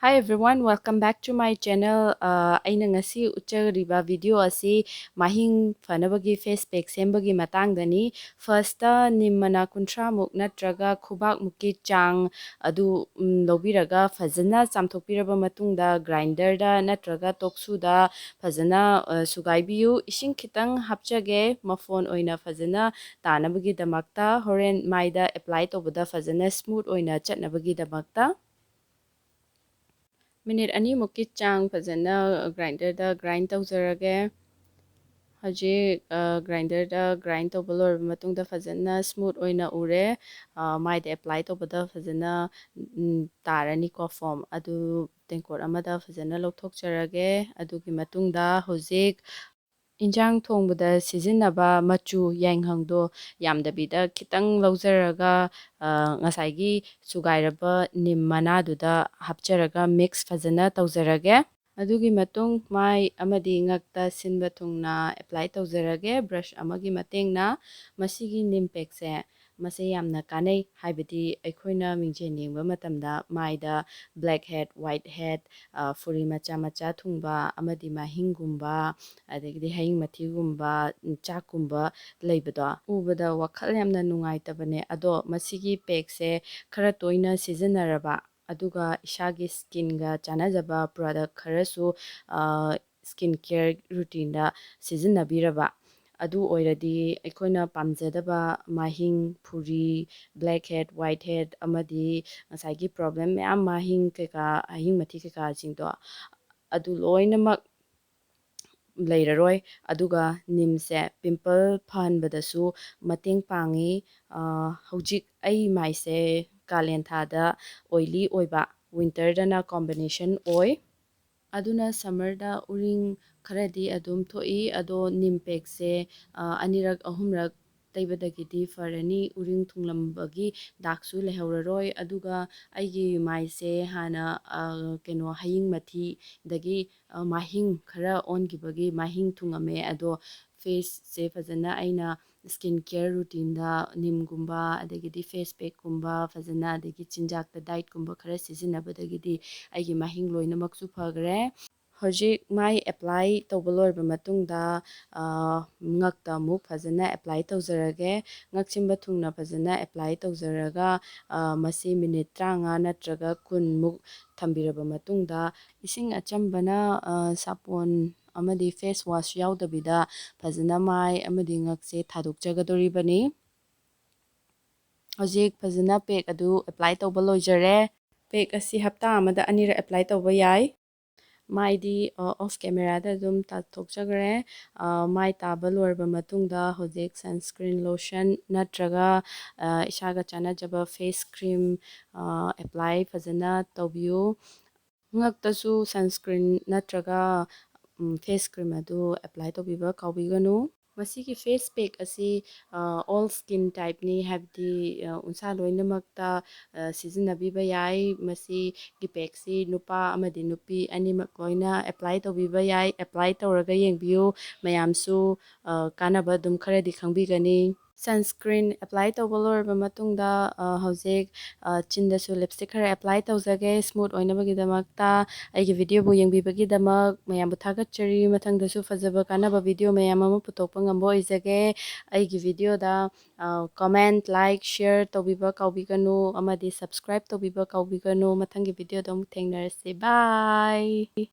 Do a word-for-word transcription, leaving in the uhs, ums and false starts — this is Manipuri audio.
Hi everyone, welcome back to my channel. ꯑ, ꯑꯩꯅ ꯉꯁꯤ ꯎꯠꯆꯔꯤꯕ video ꯑꯁꯤ ꯃꯥꯏꯍꯤꯡ ꯐꯅꯕꯒꯤ face pack ꯁꯦꯝꯕꯒꯤ ꯃꯇꯥꯡꯗꯅꯤ꯫ First, ꯅꯤꯝ ꯃꯅꯥ ꯀꯨꯟꯊ꯭ꯔꯥꯃꯨꯛ ꯅꯠꯇ꯭ꯔꯒ ꯈꯨꯕꯥꯛꯃꯨꯛꯀꯤ ꯆꯥꯡ ꯑꯗꯨ, ꯎꯝ, ꯂꯧꯕꯤꯔꯒ ꯐꯖꯅ ꯆꯥꯝꯊꯣꯛꯄꯤꯔꯕ ꯃꯇꯨꯡꯗ grinderꯗ ꯅꯠꯇ꯭ꯔꯒ ꯇꯣꯛꯁꯨꯗ ꯐꯖꯅ, ꯑ, ꯁꯨꯒꯥꯏꯕꯤꯌꯨ꯫ ꯏꯁꯤꯡ ꯈꯤꯇꯪ ꯍꯥꯞꯆꯒꯦ, ꯃꯐꯣꯟ ꯑꯣꯏꯅ ꯐꯖꯅ ꯇꯥꯅꯕꯒꯤꯗꯃꯛꯇ, ꯍꯣꯔꯦꯟ ꯃꯥꯏꯗ apply ꯇꯧꯕꯗ ꯐꯖꯅ smooth ꯑꯣꯏꯅ ꯆꯠꯅꯕꯒꯤꯗꯃꯛꯇ꯫ Minute ꯑꯅꯤꯃꯨꯛꯀꯤ ꯆꯥꯡ ꯐꯖꯅ grinderꯗ grind ꯇꯧꯖꯔꯒꯦ꯫ ꯍꯧꯖꯤꯛ, ꯑ, grinderꯗ grind ꯇꯧꯕ ꯂꯣꯏꯔꯕ ꯃꯇꯨꯡꯗ ꯐꯖꯅ smooth ꯑꯣꯏꯅ ꯎꯔꯦ꯫ ꯑ, ꯃꯥꯏꯗ apply ꯇꯧꯕꯗ ꯐꯖꯅ, ꯎꯝ, ꯇꯥꯔꯅꯤꯀꯣ foam꯫ ꯑꯗꯨ ꯇꯦꯡꯀꯣꯠ ꯑꯃꯗ ꯐꯖꯅ ꯂꯧꯊꯣꯛꯆꯔꯒꯦ꯫ ꯑꯗꯨꯒꯤ ꯃꯇꯨꯡꯗ ꯍꯧꯖꯤꯛ ꯏꯟꯖꯥꯡ ꯊꯣꯡꯕꯗ ꯁꯤꯖꯤꯟꯅꯕ ꯃꯆꯨ ꯌꯥꯏꯉꯪꯗꯣ ꯌꯥꯝꯗꯕꯤꯗ ꯈꯤꯇꯪ ꯂꯧꯖꯔꯒ, ꯑ, ꯉꯁꯥꯏꯒꯤ ꯁꯨꯒꯥꯏꯔꯕ ꯅꯤꯝ ꯃꯅꯥꯗꯨꯗ ꯍꯥꯞꯆꯔꯒ mix ꯐꯖꯅ ꯇꯧꯖꯔꯒꯦ꯫ ꯑꯗꯨꯒꯤ ꯃꯇꯨꯡ ꯃꯥꯏ ꯑꯃꯗꯤ ꯉꯛꯇ ꯁꯤꯟꯕ ꯊꯨꯡꯅ apply ꯇꯧꯖꯔꯒꯦ brush ꯑꯃꯒꯤ ꯃꯇꯦꯡꯅ꯫ ꯃꯁꯤꯒꯤ ꯅꯤꯝ packꯁꯦ ꯃꯁꯦ ꯌꯥꯝꯅ ꯀꯥꯟꯅꯩ, ꯍꯥꯏꯕꯗꯤ ꯑꯩꯈꯣꯏꯅ ꯃꯤꯡꯖꯦꯜ ꯌꯦꯡꯕ ꯃꯇꯝꯗ ꯃꯥꯏꯗ black head, white head, ꯑ, ꯐꯨꯔꯤ ꯃꯆꯥ ꯃꯆꯥ ꯊꯨꯡꯕ ꯑꯃꯗꯤ ꯃꯍꯤꯡꯒꯨꯝꯕ, ꯑꯗꯒꯤꯗꯤ ꯍꯌꯤꯡ ꯃꯊꯤꯒꯨꯝꯕ, ꯆꯥꯛꯀꯨꯝꯕ ꯂꯩꯕꯗꯣ ꯎꯕꯗ ꯋꯥꯈꯜ ꯌꯥꯝꯅ ꯅꯨꯡꯉꯥꯏꯇꯕꯅꯦ꯫ ꯑꯗꯣ ꯃꯁꯤꯒꯤ packꯁꯦ ꯈꯔ ꯇꯣꯏꯅ ꯁꯤꯖꯤꯟꯅꯔꯕ, ꯑꯗꯨꯒ ꯏꯁꯥꯒꯤ skinꯒ ꯆꯥꯟꯅꯖꯕ product ꯈꯔꯁꯨ, ꯑ, skin care routineꯗ ꯁꯤꯖꯤꯟꯅꯕꯤꯔꯕ, ꯑꯗꯨ ꯑꯣꯏꯔꯗꯤ ꯑꯩꯈꯣꯏꯅ ꯄꯥꯝꯖꯗꯕ ꯃꯍꯤꯡ, ꯐꯨꯔꯤ, black head, white head ꯑꯃꯗꯤ ꯉꯁꯥꯏꯒꯤ problem ꯃꯌꯥꯝ, ꯃꯍꯤꯡ ꯀꯩꯀꯥ, ꯍꯌꯤꯡ ꯃꯊꯤ ꯀꯩꯀꯥꯁꯤꯡꯗꯣ, ꯑꯗꯨ ꯂꯣꯏꯅꯃꯛ ꯂꯩꯔꯔꯣꯏ꯫ ꯑꯗꯨꯒ ꯅꯤꯝꯁꯦ pimple ꯐꯍꯟꯕꯗꯁꯨ ꯃꯇꯦꯡ ꯄꯥꯡꯉꯤ꯫ ꯑ, ꯍꯧꯖꯤꯛ ꯑꯩ ꯃꯥꯏꯁꯦ ꯀꯥꯂꯦꯟ ꯊꯥꯗ oily ꯑꯣꯏꯕ, winterꯗꯅ combination ꯑꯣꯏ꯫ ꯑꯗꯨꯅ summerꯗ ꯎꯔꯤꯡ ꯈꯔꯗꯤ ꯑꯗꯨꯝ ꯊꯣꯛꯏ, ꯑꯗꯣ ꯅꯤꯝ packꯁꯦ, ꯑ, ꯑꯅꯤꯔꯛ ꯑꯍꯨꯝꯔꯛ ꯇꯩꯕꯗꯒꯤꯗꯤ ꯐꯔꯅꯤ꯫ ꯎꯔꯤꯡ ꯊꯨꯡꯂꯝꯕꯒꯤ ꯗꯥꯛꯁꯨ ꯂꯩꯍꯧꯔꯔꯣꯏ꯫ ꯑꯗꯨꯒ ꯑꯩꯒꯤ ꯃꯥꯏꯁꯦ ꯍꯥꯟꯅ, ꯑ, ꯀꯩꯅꯣ, ꯍꯌꯤꯡ ꯃꯊꯤꯗꯒꯤ, ꯑ, ꯃꯍꯤꯡ ꯈꯔ ꯑꯣꯟꯈꯤꯕꯒꯤ ꯃꯍꯤꯡ ꯊꯨꯡꯉꯝꯃꯦ꯫ ꯑꯗꯣ faceꯁꯦ ꯐꯖꯅ ꯑꯩꯅ, ꯁ꯭ꯀꯤꯟ ꯀꯦꯌꯔ ꯔꯨꯇꯤꯟꯗ ꯅꯤꯝꯒꯨꯝꯕ, ꯑꯗꯒꯤꯗꯤ ꯐꯦꯁ ꯄꯦꯛꯀꯨꯝꯕ ꯐꯖꯅ, ꯑꯗꯒꯤ ꯆꯤꯟꯖꯥꯛꯇ ꯗꯥꯏꯠꯀꯨꯝꯕ ꯈꯔ ꯁꯤꯖꯤꯟꯅꯕꯗꯒꯤꯗꯤ ꯑꯩꯒꯤ ꯃꯥꯏꯍꯤꯡ ꯂꯣꯏꯅꯃꯛꯁꯨ ꯐꯈ꯭ꯔꯦ꯫ ꯍꯧꯖꯤꯛ ꯃꯥꯏ ꯑꯦꯄ꯭ꯂꯥꯏ ꯇꯧꯕ ꯂꯣꯏꯔꯕ ꯃꯇꯨꯡꯗ, ꯑ, ꯉꯛꯇ ꯑꯃꯨꯛ ꯐꯖꯅ ꯑꯦꯄ꯭ꯂꯥꯏ ꯇꯧꯖꯔꯒꯦ꯫ ꯉꯛ ꯁꯤꯟꯕ ꯊꯨꯡꯅ ꯐꯖꯅ ꯑꯦꯄ꯭ꯂꯥꯏ ꯇꯧꯖꯔꯒ, ꯑ, ꯃꯁꯤ ꯃꯤꯅꯤꯠ ꯇꯔꯥꯃꯉꯥ ꯅꯠꯇ꯭ꯔꯒ ꯀꯨꯟꯃꯨꯛ ꯊꯝꯕꯤꯔꯕ ꯃꯇꯨꯡꯗ, ꯏꯁꯤꯡ ꯑꯆꯝꯕꯅ, ꯑ, ꯁꯥꯄꯣꯟ ꯑꯃꯗꯤ ꯐꯦꯁ ꯋꯥꯁ ꯌꯥꯎꯗꯕꯤꯗ ꯐꯖꯅ ꯃꯥꯏ ꯑꯃꯗꯤ ꯉꯛꯁꯦ ꯊꯥꯗꯣꯛꯆꯒꯗꯧꯔꯤꯕꯅꯤ꯫ ꯍꯧꯖꯤꯛ ꯐꯖꯅ ꯄꯦꯛ ꯑꯗꯨ ꯑꯦꯄ꯭ꯂꯥꯏ ꯇꯧꯕ ꯂꯣꯏꯖꯔꯦ꯫ ꯄꯦꯛ ꯑꯁꯤ ꯍꯞꯇꯥ ꯑꯃꯗ ꯑꯅꯤꯔꯛ ꯑꯦꯄ꯭ꯂꯥꯏ ꯇꯧꯕ ꯌꯥꯏ꯫ ꯃꯥꯏꯗꯤ, ꯑ, ꯑꯣꯐ ꯀꯦꯃꯦꯔꯥꯗ ꯑꯗꯨꯝ ꯇꯥꯊꯣꯛꯆꯈ꯭ꯔꯦ꯫ ꯑ, ꯃꯥꯏ ꯇꯥꯕ ꯂꯣꯏꯔꯕ ꯃꯇꯨꯡꯗ ꯍꯧꯖꯤꯛ ꯁꯟꯁꯀ꯭ꯔꯤꯟ ꯂꯣꯁꯟ ꯅꯠꯇ꯭ꯔꯒ, ꯑ, ꯏꯁꯥꯒ ꯆꯥꯟꯅꯖꯕ ꯐꯦꯁ ꯀ꯭ꯔꯤꯝ, ꯑ, ꯑꯦꯄ꯭ꯂꯥꯏ ꯐꯖꯅ ꯇꯧꯕꯤꯌꯨ꯫ ꯉꯛꯇꯁꯨ ꯁꯟꯁꯀ꯭ꯔꯤꯟ ꯅꯠꯇ꯭ꯔꯒ, ꯎꯝ, ꯐꯦꯁ ꯀ꯭ꯔꯤꯝ ꯑꯗꯨ ꯑꯦꯄ꯭ꯂꯥꯏ ꯇꯧꯕꯤꯕ ꯀꯥꯎꯕꯤꯒꯅꯨ꯫ ꯃꯁꯤꯒꯤ ꯐꯦꯁ ꯄꯦꯛ ꯑꯁꯤ, ꯑ, ꯑꯣꯜ ꯁ꯭ꯀꯤꯟ ꯇꯥꯏꯞꯅꯤ, ꯍꯥꯏꯕꯗꯤ, ꯑ, ꯎꯟꯁꯥ ꯂꯣꯏꯅꯃꯛꯇ, ꯑ, ꯁꯤꯖꯤꯟꯅꯕꯤꯕ ꯌꯥꯏ꯫ ꯃꯁꯤꯒꯤ ꯄꯦꯛꯁꯤ ꯅꯨꯄꯥ ꯑꯃꯗꯤ ꯅꯨꯄꯤ ꯑꯅꯤꯃꯛ ꯂꯣꯏꯅ ꯑꯦꯄ꯭ꯂꯥꯏ ꯇꯧꯕꯤꯕ ꯌꯥꯏ꯫ ꯑꯦꯄ꯭ꯂꯥꯏ ꯇꯧꯔꯒ ꯌꯦꯡꯕꯤꯌꯨ꯫ ꯃꯌꯥꯝꯁꯨ, ꯑ, ꯀꯥꯟꯅꯕ ꯑꯗꯨꯝ ꯈꯔꯗꯤ ꯈꯪꯕꯤꯒꯅꯤ꯫ ꯁꯟꯁꯀ꯭ꯔꯤꯟ ꯑꯦꯄ꯭ꯂꯥꯏ ꯇꯧꯕ ꯂꯣꯏꯔꯕ ꯃꯇꯨꯡꯗ, ꯑ, ꯍꯧꯖꯤꯛ, ꯑ, ꯆꯤꯟꯗꯁꯨ ꯂꯤꯞꯁꯇꯤꯛ ꯈꯔ ꯑꯦꯄ꯭ꯂꯥꯏ ꯇꯧꯖꯒꯦ, ꯁ꯭ꯃꯨꯠ ꯑꯣꯏꯅꯕꯒꯤꯗꯃꯛꯇ꯫ ꯑꯩꯒꯤ ꯚꯤꯗꯤꯑꯣꯕꯨ ꯌꯦꯡꯕꯤꯕꯒꯤꯗꯃꯛ ꯃꯌꯥꯝꯕꯨ ꯊꯥꯒꯠꯆꯔꯤ꯫ ꯃꯊꯪꯗꯁꯨ ꯐꯖꯕ ꯀꯥꯟꯅꯕ ꯚꯤꯗꯤꯑꯣ ꯃꯌꯥꯝ ꯑꯃ ꯄꯨꯊꯣꯛꯄ ꯉꯝꯕ ꯑꯣꯏꯖꯒꯦ꯫ ꯑꯩꯒꯤ ꯚꯤꯗꯤꯑꯣꯗ, ꯑ, ꯀꯣꯃꯦꯟ, ꯂꯥꯏꯛ, ꯁꯤꯌꯔ ꯇꯧꯕꯤꯕ ꯀꯥꯎꯕꯤꯒꯅꯨ, ꯑꯃꯗꯤ ꯁꯕꯁꯀ꯭ꯔꯥꯏꯕ ꯇꯧꯕꯤꯕ ꯀꯥꯎꯕꯤꯒꯅꯨ꯫ ꯃꯊꯪꯒꯤ ꯚꯤꯗꯤꯑꯣꯗ ꯑꯃꯨꯛ ꯊꯦꯡꯅꯔꯁꯤ꯫ ꯕꯥꯏ꯫